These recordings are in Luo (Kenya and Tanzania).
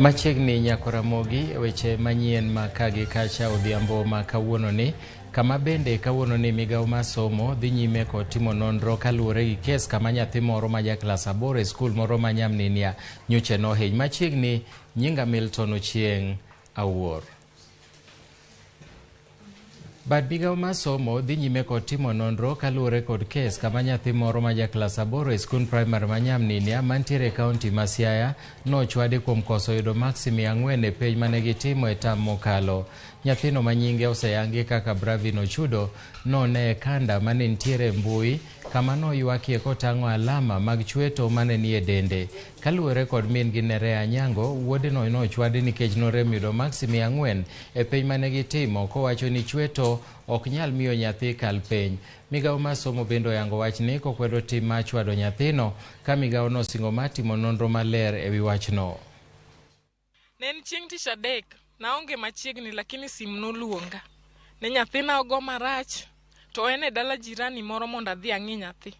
Machiegni nyako Ramogi weche manyien ma kagi kacha odhiambo ma kawuononi kama bende kawuononi migawo mar somo dhi nyime kod timo nonro kaluwore gi kes kama nyathi moro ma ja klas 8 e skul moro ma Nyamninia nyocha nohiny. Machiegni nyinga Milton Ochieng' Awuor. Bad migawo mar somo dhi nyime kod timo nonro kaluwore kod kes kama nyathi moro ma ja klas 8 e skund primary ma Nyamninia mantiere e kaunti ma Siaya nochwadi kuom koso yudo maksi 400 e penj mane gitimo e tam mokalo. Nyathino ma nyinge oseyangi kaka Bravin Ochudo none e kanda mane nitiere e mbui kama noywakie kotang'o alama mag chweto mane nie dende. Kaluwore kod min gi Nerea Anyango, wuode no nochwadi nikech norem yudo maksi 400 e penj mane gitimo kowacho ni chweto ok nyal miyo nyathi kal penj. Migawo mar somo bende oyango wachni kokwedo tim mar chwado nyathino ka migawo nosingo mar timo nonro maler e wi wachno. Ne en chieng' tich adek, naonge machiegni lakini sim noluonga. Ne nyathina ogo marach to en e dala jirani moro mondo adhi ang'i nyathi.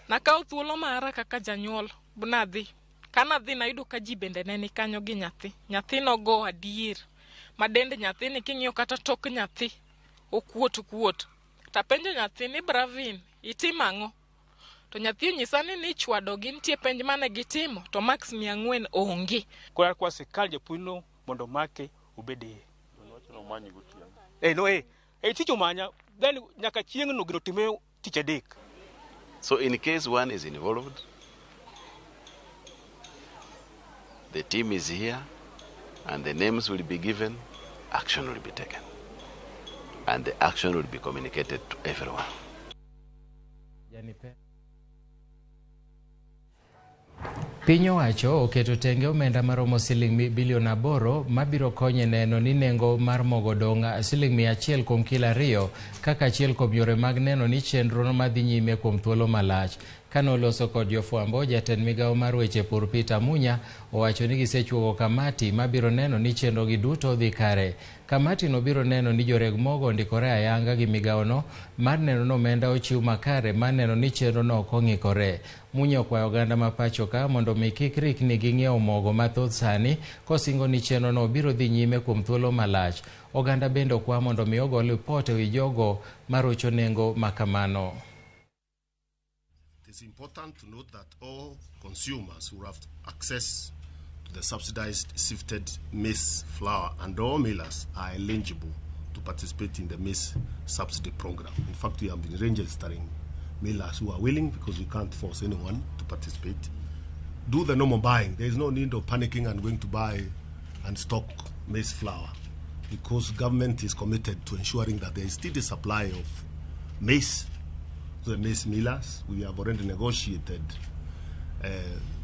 Nakawo thuolo mara kaka janyuol nadhi. Kanadhi nayudo ka ji bende ne ni kanyo gi nyathi. Nyathi nogo adier ma dend nyathini king'iyo kata tok nyathi okuot kuot. Tapenjo nyathi ni Bravin, itimo ang'o? To nyathi onyisa ni nichwadogi nitie penj mane gitimo to max 400 onge. Koro akwa sirkal japuonjno mondo omake obed iye. Tich omanya then nyaka chieng'no gino time tich adek. So in case one is involved, the team is here and the names will be given, action will be taken. And the action will be communicated to everyone. Piny owacho oketo tenge omenda maromo siling bilion 8 mabiro konye neno ni nengo mar mogo dong' siling 100 kuom kilo 2 kaka achiel kuom yore mag neno ni chenro madhi nyime kuom thuolo malach. Kanoloso kod jofwambo, jatend migawo mar weche pur Peter Munya owacho ni gisechuogo kamati mabiro neno ni chenro gi duto dhi kare. Kamati no biro neno ni joreg mogo ondikore ayanga gi migawono mar neno ni omenda ochiw makare mar neno ni chenro no ok ong'ikore. Munya okwayo oganda ma pacho ka mondo mi kik rikni gi ng'iewo mogo mathoth sani kosingo ni chenro no biro dhi nyime kuom thuolo malach. Oganda bende okwa mondo mi ogo lipot ewi jogo marocho nengo makamano. It is important to note that all consumers who have access to the subsidized sifted maize flour and all millers are eligible to participate in the maize subsidy program. In fact, we have been registering millers who are willing because we can't force anyone to participate. Do the normal buying. There is no need of panicking and going to buy and stock maize flour because government is committed to ensuring that there is still a supply of maize to the maize millers. We have already negotiated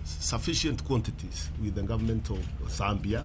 sufficient quantities with the government of Zambia.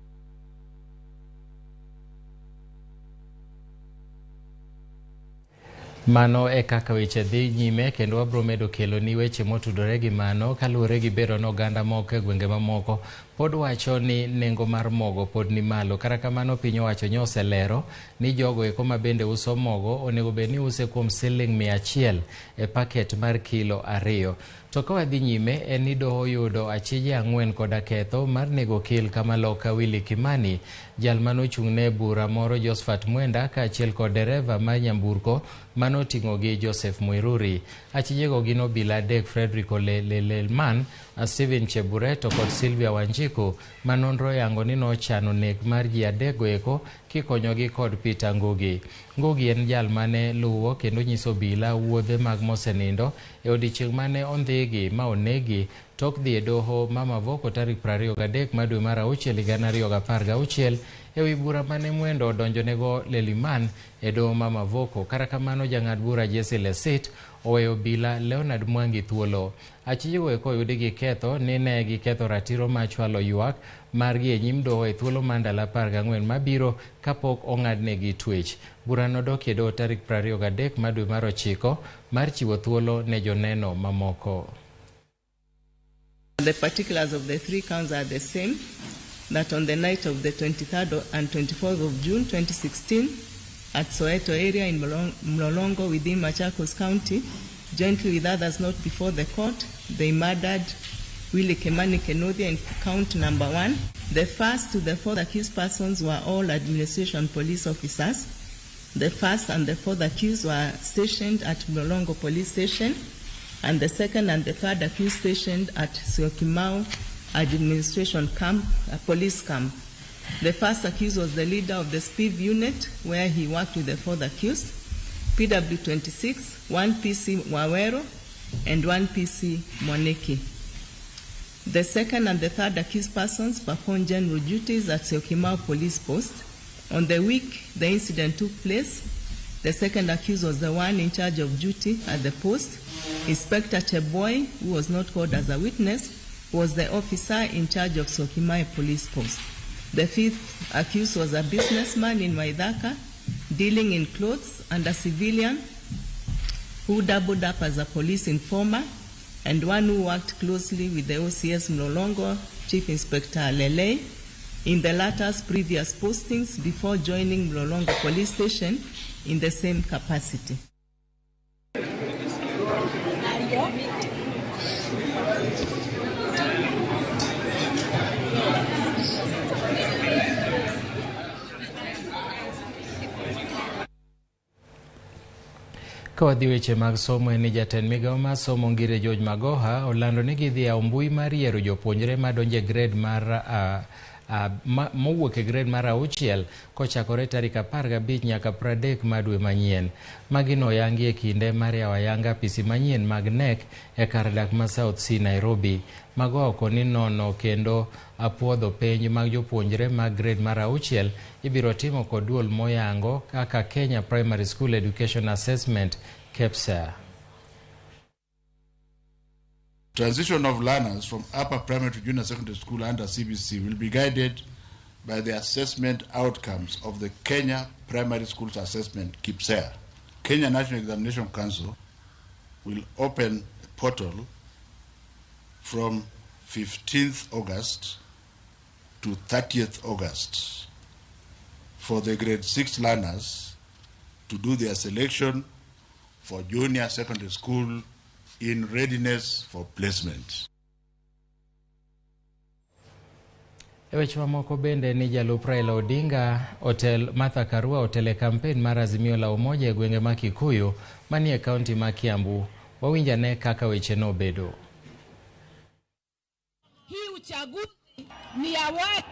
Mano e kaka weche dhi nyime kendo wabro medo kelo ni weche motudore gi mano kaluwore gi bedo ni oganda moko e gwenge mamoko pod wacho ni nengo mar mogo pod ni malo. Kata kamano piny owacho nyo oselero ni jogo eko ma bende uso mogo onego bed ni use kuom siling 100 e paket mar kilo 2. To ka wadhi nyime en ni doho yudo achije 4 koda ketho mar nego kil Kamaloka Willy Kimani, jal manochung'ne bura moro Josephat Mwenda kaachiel kod dereva mar nyamburko manoting'o gi Joseph Muiruri. Achijego gin obila 3 Frederick Olelelman, Steven Chebureto kod Sylvia Wanjiku ma nonro oyango ni nochano nek mar ji 3 go eko kikonyogi kod Peter Ngugi. Ngugi en jal mane luwo kendo nyiso obila wuodhe mag mosenindo e odiechieng' mane ondhigi ma onegi tok dhi e doho ma Mavoko tarik 23 mar dwe mar 6 2016 ewi bura mane Mwendo odonjonego Leliman e doho ma Mavoko. Kata kamano jang'ad bura Jesse Lesit oweyo obila Leonard Mwangi thuolo. Achijego eko oyudi gi ketho ni ne giketho ratiro mar chwalo ywak margi e nyim doho e thuolo mar ndalo 14 mabiro kapok ong'adnegi twech. Bura nodok e doho tarik 23 mar dwe mar 9 mar chiwo thuolo ne joneno mamoko. The particulars of the 3 counts are the same, that on the night of the 23rd and 24th of June 2016 at Soweto area in Mlolongo within Machakos County, jointly with others not before the court, they murdered Willy Kimani Kinuthia in count number 1. The first to the fourth accused persons were all administration police officers. The first and the fourth accused were stationed at Mlolongo Police Station, and the second and the third accused stationed at Syokimau Administration Camp, Police Camp. The first accused was the leader of the SPIV unit, where he worked with the fourth accused, PW26, 1 PC Wawero, and 1 PC Mwaniki. The second and the third accused persons performed general duties at Syokimau Police Post. On the week the incident took place, the second accused was the one in charge of duty at the post. Inspector Cheboy, who was not called as a witness, was the officer in charge of Syokimau Police Post. The fifth accused was a businessman in Waithaka, dealing in clothes, and a civilian who doubled up as a police informer, and one who worked closely with the OCS Mlolongo, Chief Inspector Lele, in the latter's previous postings before joining Mlolongo Police Station in the same capacity. Ka wadhi weche mag somo en ni jatend migawo mar somo Ngire George Magoha olando ni gidhi yawo mbui mar yiero jopuonjre madonjo e grade mar mowuok e grade mar 6 kochakore tarik 15 nyaka 30 mar dwe manyien. Magi noyangi e kinde mar yawo ayanga apisi manyien mag KNEC e kar dak ma South C Nairobi. Magoha okoni nono kendo apuodho penj mag jopuonjre mag grade mar 6 ibiro timo kod duol moyango kaka Kenya Primary School Education Assessment KEPSEA. Transition of learners from upper primary to junior secondary school under CBC will be guided by the assessment outcomes of the Kenya Primary Schools Assessment, KIPSEA. Kenya National Examination Council will open a portal from 15th August to 30th August for the grade 6 learners to do their selection for junior secondary school in readiness for placement. E weche mamoko bende ni jalup Raila Odinga otel Martha Karua otele kampen mar Azimio la Umoja e gwenge ma Kikuyu manie kaunti ma Kiambu. Wawinj ane kaka weche nobedo. Hii uchaguzi ni ya watu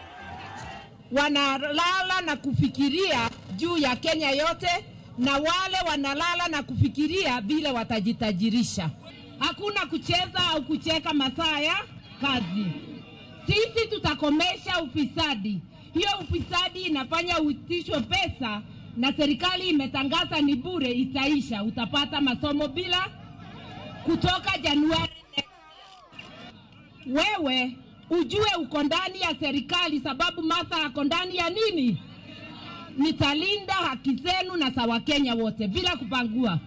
wanalala na kufikiria juu ya Kenya yote, na wale wanalala na kufikiria vile watajitajirisha. Hakuna kucheza au kucheka masaa ya kazi. Sisi tutakomesha ufisadi. Hiyo ufisadi inafanya uitishwe pesa na serikali imetangaza ni bure, itaisha. Utapata masomo bila kutoka Januari. Wewe ujue uko ndani ya serikali, sababu Martha ako ndani ya nini? Nitalinda haki zenu na za Wakenya wote bila kupangua.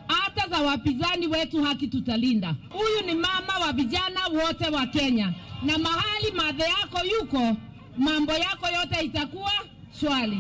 Hata za wapinzani wetu haki tutalinda. Huyu ni mama wa vijana wote wa Kenya. Na mahali madhe yako yuko, mambo yako yote itakuwa shwari.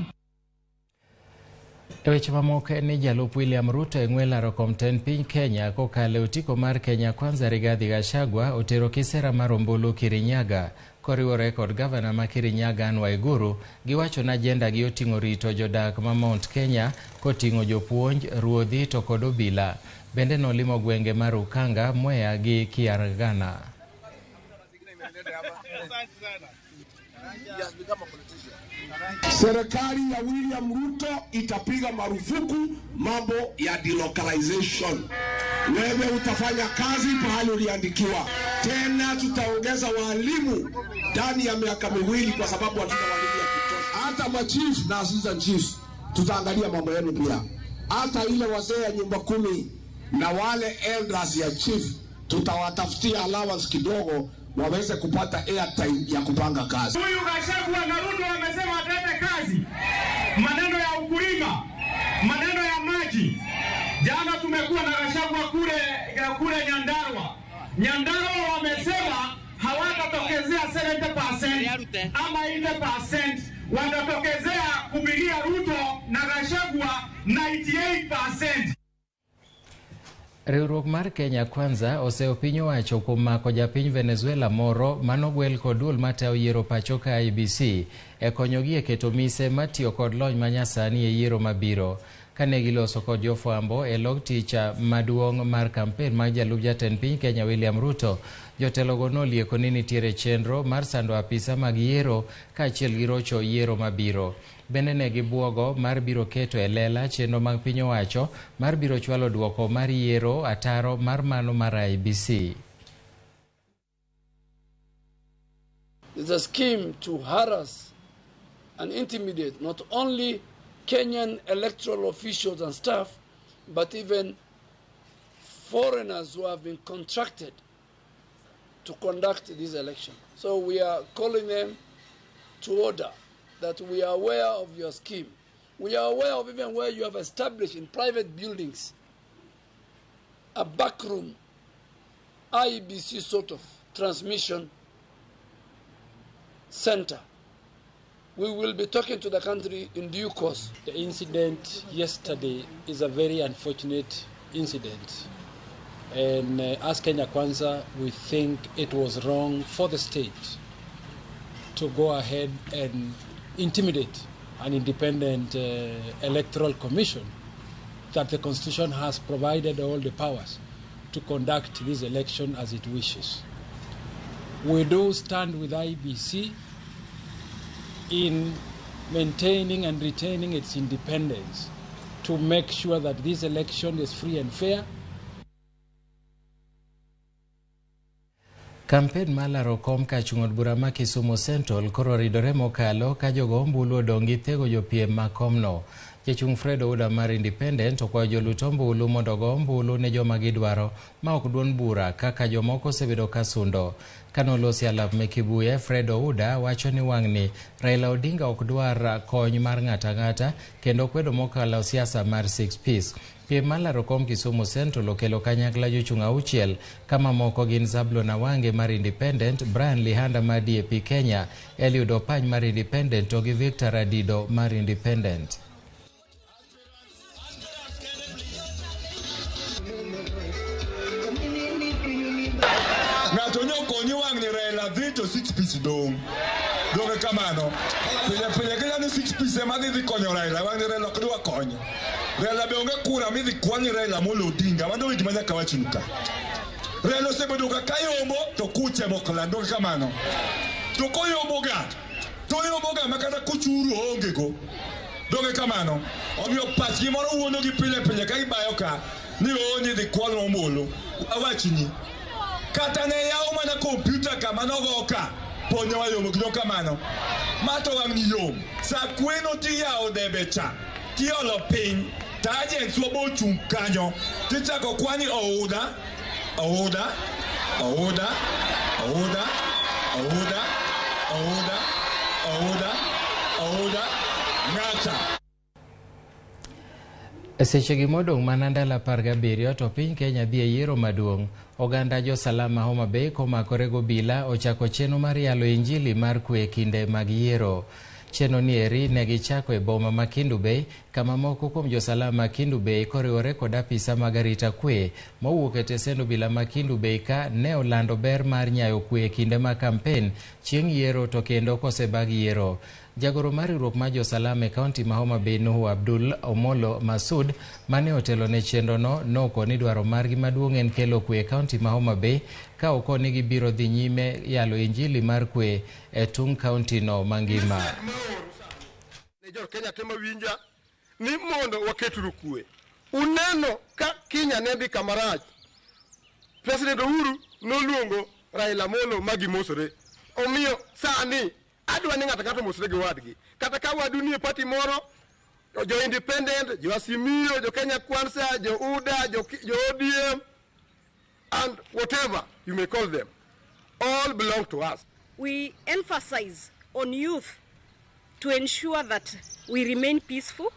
E weche mamoko ni jalup William Ruto e ng'we laro kom tend piny Kenya kokalo e otiko mar Kenya Kwanza Rigathi Gachagua otero kisera mar ombulu Kirinyaga koriwore kod gavana ma Kirinyaga Anne Waiguru. Giwacho ni ajenda gi oting'o rito jodak ma Mount Kenya koting'o jopuonj, ruodhi to kod obila. Bende nolimo gwenge mar Ukanga, Mwea gi Kiaragana. Serikali ya William Ruto itapiga marufuku mambo ya delocalization. Wewe utafanya kazi pahali uliandikiwa. Tena tutaongeza walimu ndani ya miaka miwili kwa sababu hatuna walimu ya kutosha. Hata machief na assistant chiefs tutaangalia mambo yenu pia. Hata ile wazee ya nyumba 10 na wale elders ya chief tutawatafutia allowance kidogo waweze kupata airtime ya kupanga kazi. Huyu Gachagua na Ruto wamesema ataleta kazi. Maneno ya ukulima, maneno ya maji. Jana tumekuwa na Gachagua kule Nyandarua. Nyandarua wamesema hawatatokezea 70% ama 80%, watatokezea kupigia Ruto na Gachagua 98%. Riwruok mar Kenya Kwanza oseyo piny owacho kuom mako japiny Venezuela moro manogwel kod duol matayo yiero pacho ka IEBC e konyogi e keto mise matiyo kod lony manyasani e yiero mabiro. Kane giloso kod jofwambo e log tich maduong' mar kampen mag jalup jatend piny Kenya William Ruto, jotelogo nolieko ni nitiere chenro mar sando apisa mag yiero kaachiel gi rocho yiero mabiro. Bende ne gibuogo mar biro keto e lela chenro mag piny owacho mar biro chwalo duoko mar yiero ataro mar mano mar IEBC. There's a scheme to harass and intimidate not only Kenyan electoral officials and staff, but even foreigners who have been contracted to conduct this election. So we are calling them to order that we are aware of your scheme. We are aware of even where you have established in private buildings a backroom IEBC sort of transmission center. We will be talking to the country in due course. The incident yesterday is a very unfortunate incident. And as Kenya Kwanza, we think it was wrong for the state to go ahead and intimidate an independent electoral commission that the Constitution has provided all the powers to conduct this election as it wishes. We do stand with IEBC in maintaining and retaining its independence to make sure that this election is free and fair. Kampen mar laro kom kachung' od bura ma Kisumu Central koro ridore mokalo ka jogo ombulu odong' gi thego jopiem ma komno. Jachung' Fred Ouda mar Independent okwayo jolut ombulu mondo ogo ombulu ne joma gidwaro ma ok duond bura kaka jomoko osebedo ka sundo. Kanolosi alap me Kibuye, Fred Ouda wacho ni wang'ni Raila Odinga ok dwar kony mar ng'ato ang'ata kendo kwedo mokalo siasa mar six piece. Piem mar laro kom Kisumu Central okelo kanyakla jochung' auchiel kama moko gin Zablon Awange mar Independent, Brian Lihanda mar DAP Kenya, Eliud Opany mar Independent to gi Victor Adido mar Independent. Ng'ato nyokonyi wang'ni Raila dhi to six piece dong'. Donge kamano. Pile pile kila ni six piece ema dhi konyo Raila, wang'ni Raila ok dwa konyo. Raila be onge kura midhi kwany Raila Amolo Odinga, mano gima nyaka wachnu ka. Raila osebedo ka kayombo to kuche mok lal, donge kamano. To koyomboga, to oyomboga ma kata kuchuru oonge go. Donge kamano. Omiyo pachgi moro wuondogi pile pile ka gibayo ka ni oo ni idhi kwalwa ombulu. Awachni. Kata ne yaw mana kompyuta kama nogo ka ponyo wayombo gido kamano. Ma to wang'ni yom. Sa kweno tiyawo debe cha tiolo piny to agents wa bochung' kanyo tichako kwani Ouda, Ouda, Ouda, Ouda, Ouda, Ouda, Ouda, Ouda, ng'ata. E sechegi modong' mana ndalo 17 to piny Kenya dhi e yiero maduong'. Oganda josalama Homa Bay komakore gobila ochako chenro mar yalo injili mar kwe kinde mag yiero. Chenro ni eri ne gichako e boma ma Kendu Bay kama moko kuom josalama Kendu Bay koriwore kod apisa mag arita kwe mowuok e tesend obila ma Kendu Bay ka ne olando ber mar nyayo kwe e kinde mag kampen chieng' yiero to kendo kosebag yiero. Jagoro mar riwruok mar josalama e kaunti ma Homa Bay Nuhu Abdul Omolo Masud mane otelo ne chenrono nokoni dwaro margi maduong' en kelo kwe e kaunti ma Homa Bay ka okoni gibiro dhi nyime yalo injili mar kwe e tung' kaunti no mangima. Ne jo Kenya te mawinja ni mondo waketuru kwe. Uneno ka Kenya ne dhi kamarach. President Uhuru noluongo Raila Amolo ma gimosore. Omiyo sani adwa ni ng'ato ng'ato omosre gi wadgi. Kata ka wadu nie party moro, jo Independent, jo Azimio, jo Kenya Kwanza, jo UDA, jo ODM, and whatever you may call them, all belong to us. We emphasize on youth to ensure that we remain peaceful,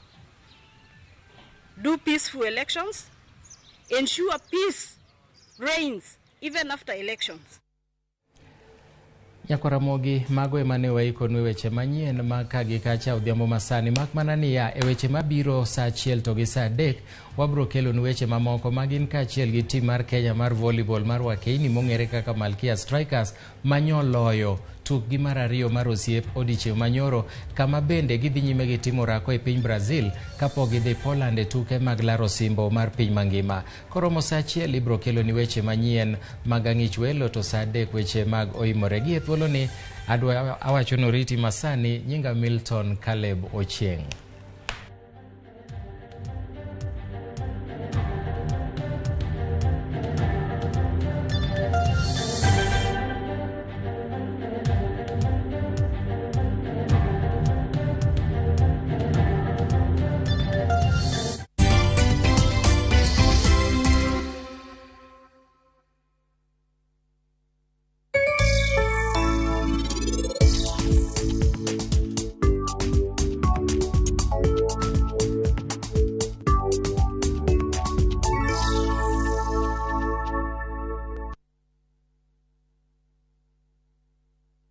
do peaceful elections, ensure peace reigns even after elections. Nyakwaramogi, mago ema ne waikonu e weche manyien mag ka gi kacha odhiambo masani. Mak mana niya, e weche mabiro saa 1 to gi saa 3 wabro kelonu weche mamoko magin kaachiel gi tim mar Kenya mar volleyball mar Wakeini mong'ere kaka Malkia Strikers manyoloyo tukgi mar 2 mar osiep odiechieng' manyoro, kama bende gidhi nyime gi timo orako e piny Brazil kapok gidhi Poland e tuke mag laro osimbo mar piny mangima. Koromo saa 1 ibro keloni weche manyien mag ang'ich welo to saa 3 weche mag oimore. Gi e thuoloni adwa awacho ni oriti masani, nyinga Milton Caleb Ochieng'.